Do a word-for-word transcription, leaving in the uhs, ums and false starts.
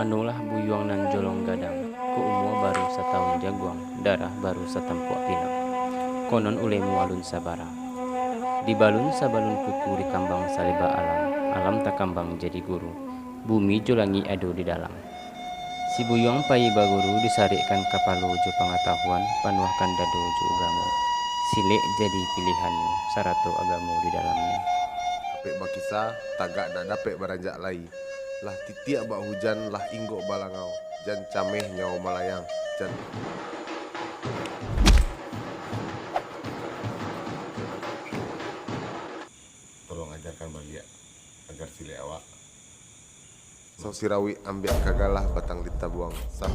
Anulah buyuang nan jolong gadang, ko umua baru satahun jaguang, darah baru satampuak pinang. Konon ulemu alun sabara. Dibalun sabalun kuku dikambang saleba alam, alam takambang jadi guru, bumi jo langik ado di dalam. Si buyuang payi baguru disarikkan kapalo jo pangatahuan, panuahkan dado jo ugamo. Silek jadi pilihannyo, sarato agamo di dalamnyo. Dapek bakisa, tagak dak dapek baranjak lai. Lah titiak bak hujan, lah inggok balangau, jan cameh nyawo malayang, jan. Tolong ajarkan baliak, agar silek awak. Sau sirawik ambiak kagalah batang di tabuang. Sa-